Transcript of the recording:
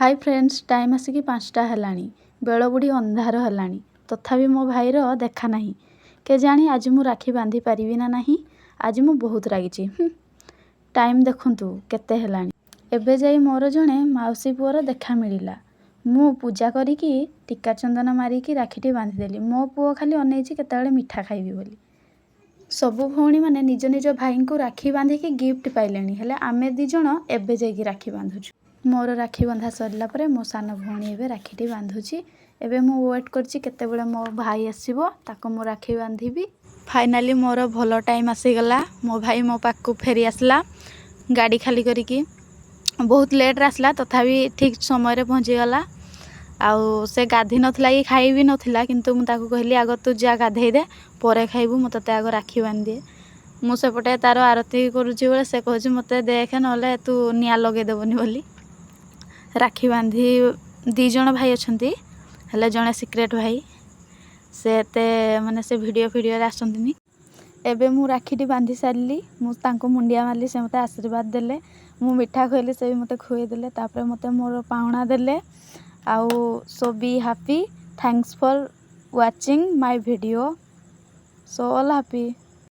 High friends, time ଆସିକି 5ଟା ହେଲାଣି। ବେଳ ବୁଡ଼ି ଅନ୍ଧାର ହେଲାଣି, ତଥାପି ମୋ ଭାଇର ଦେଖା ନାହିଁ। କେଜାଣି ଆଜି ମୁଁ ରାକ୍ଷୀ ବାନ୍ଧି ପାରିବି ନା ନାହିଁ। ଆଜି ମୁଁ ବହୁତ ରାଗିଛି। ଟାଇମ୍ ଦେଖନ୍ତୁ କେତେ ହେଲାଣି। ଏବେ ଯାଇ ମୋର ଜଣେ ମାଉସୀ ପୁଅର ଦେଖା ମିଳିଲା। ମୁଁ ପୂଜା କରିକି ଟିକା ଚନ୍ଦନ ମାରିକି ରାକ୍ଷୀଟି ବାନ୍ଧିଦେଲି। ମୋ ପୁଅ ଖାଲି ଅନେଇଛି କେତେବେଳେ ମିଠା ଖାଇବି ବୋଲି। ସବୁ ଭଉଣୀମାନେ ନିଜ ନିଜ ଭାଇଙ୍କୁ ରାକ୍ଷୀ ବାନ୍ଧିକି ଗିଫ୍ଟ ପାଇଲେଣି, ହେଲେ ଆମେ ଦୁଇ ଜଣ ଏବେ ଯାଇକି ରାକ୍ଷୀ ବାନ୍ଧୁଛୁ। ମୋର ରାକ୍ଷୀ ବନ୍ଧା ସରିଲା ପରେ ମୋ ସାନ ଭଉଣୀ ଏବେ ରାକ୍ଷୀଟି ବାନ୍ଧୁଛି। ଏବେ ମୁଁ ୱେଟ୍ କରିଛି କେତେବେଳେ ମୋ ଭାଇ ଆସିବ, ତାକୁ ମୁଁ ରାକ୍ଷୀ ବାନ୍ଧିବି। ଫାଇନାଲି ମୋର ଭଲ ଟାଇମ୍ ଆସିଗଲା। ମୋ ଭାଇ ମୋ ପାଖକୁ ଫେରି ଆସିଲା ଗାଡ଼ି ଖାଲି କରିକି। ବହୁତ ଲେଟ୍ରେ ଆସିଲା, ତଥାପି ଠିକ୍ ସମୟରେ ପହଞ୍ଚିଗଲା। ଆଉ ସେ ଗାଧୋଇ ନଥିଲା କି ଖାଇ ବି ନଥିଲା, କିନ୍ତୁ ମୁଁ ତାକୁ କହିଲି, ଆଗ ତୁ ଯା ଗାଧେଇ ଦେ, ପରେ ଖାଇବୁ, ମୁଁ ତୋତେ ଆଗ ରାକ୍ଷୀ ବାନ୍ଧିଦିଏ। ମୁଁ ସେପଟେ ତାର ଆରତି କରୁଛି ବେଳେ ସେ କହୁଛି, ମୋତେ ଦେଖେ, ନହେଲେ ତୁ ନିଆଁ ଲଗେଇଦେବୁନି ବୋଲି। ରାକ୍ଷୀ ବାନ୍ଧି ଦୁଇ ଜଣ ଭାଇ ଅଛନ୍ତି, ହେଲେ ଜଣେ ସିକ୍ରେଟ୍ ଭାଇ। ସେ ଏତେ ମାନେ ସେ ଭିଡ଼ିଓ ଫିଡ଼ିଓରେ ଆସନ୍ତିନି। ଏବେ ମୁଁ ରାକ୍ଷୀଟି ବାନ୍ଧି ସାରିଲି। ମୁଁ ତାଙ୍କୁ ମୁଣ୍ଡିଆ ମାରିଲି, ସେ ମୋତେ ଆଶୀର୍ବାଦ ଦେଲେ। ମୁଁ ମିଠା ଖୁଆଇଲି, ସେ ବି ମୋତେ ଖୁଆଇଦେଲେ। ତାପରେ ମୋତେ ମୋର ପାଉଣା ଦେଲେ। ଆଉ so be happy. Thanks for watching my video. So all happy.